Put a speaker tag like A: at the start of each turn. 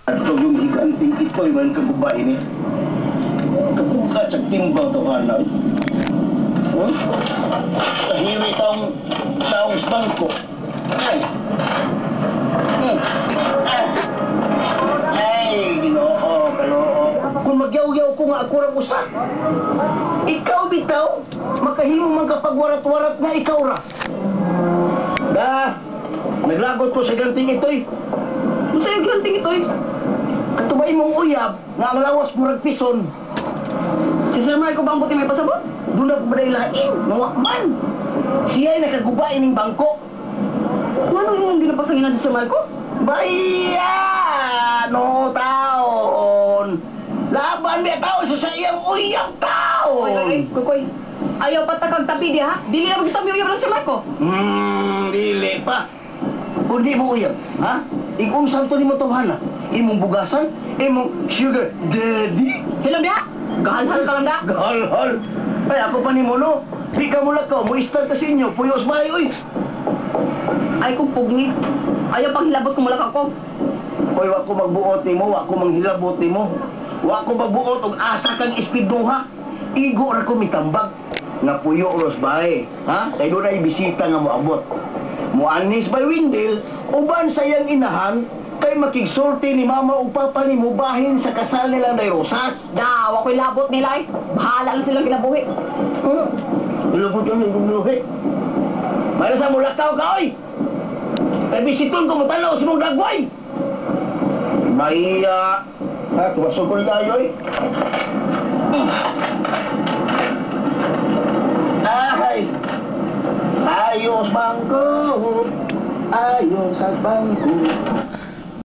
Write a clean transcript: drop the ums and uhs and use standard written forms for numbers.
A: Ato yung higanting ito'y man kagubay ni. Kabukat sa timbang tawhana. Huh? Tahiri taong taong sa bangko. Ay. Ah. Ay, Ginoo, kaloo. Kung magyaw-yaw ko nga ako rang usa. Ikaw bitaw, makahimo man kapag warat-warat nga ikaw ra. Da, naglagot ko sa ganting ito'y.
B: Unsa yung granting ito eh?
A: Kato ba imong uyab nga ang lawas murag pison?
B: Si Sir Marco ba ang buti may pasabot?
A: Doon na ko ba lain? Nawa man! Siya'y nakaguba ining bangko.
B: Manong imong ginapasanginan si Sir Marco?
A: Baya! No taon! Laban biya tao sa iyang uyab taon!
B: Oy, oy, oy, kukoy. Ayaw pa takag tabi di ha? Dili na magtabi uyab lang Sir Marco.
A: Dili pa. Kung di mo uyab, ha? Ikunsan to nimo tawhana? Imong bugasan? Imong sugar daddy?
B: Hilom diha. Gahalhal ka lang da.
A: Galhal! Ay, ako pa nimo, no? Di ka mo lakaw, mo istar ka sa inyo, puyos bahay, uy!
B: Ay kung pugni. Ayaw pang hilabot kung mulakaw ko.
A: Hoy, wa ko magbuot nimo, wa ko manghilabot nimo. Wa ko magbuot og asa kang ispiduha. Igo ra ko mitambag nga puyo ros bahay, ha? Kay doon ay bisita nga moabot. Moanis by Windel, uban sa iyang inahan kay makigsulti ni mama ug papa nimo bahin sa kasal nilang day Rosas.
B: Da, wa ko'y labot nila eh. Bahala lang silang kinabuhi.
A: Huh? Lubot ang gumuhi. Mayroon sa mulakaw ka, oy! Kay bisiton ko mutanaw sa mong dagway! Mahiya! Ha, tumasok ko tayo, oy! Ay! Ayos bangko! Ayos sa bangko!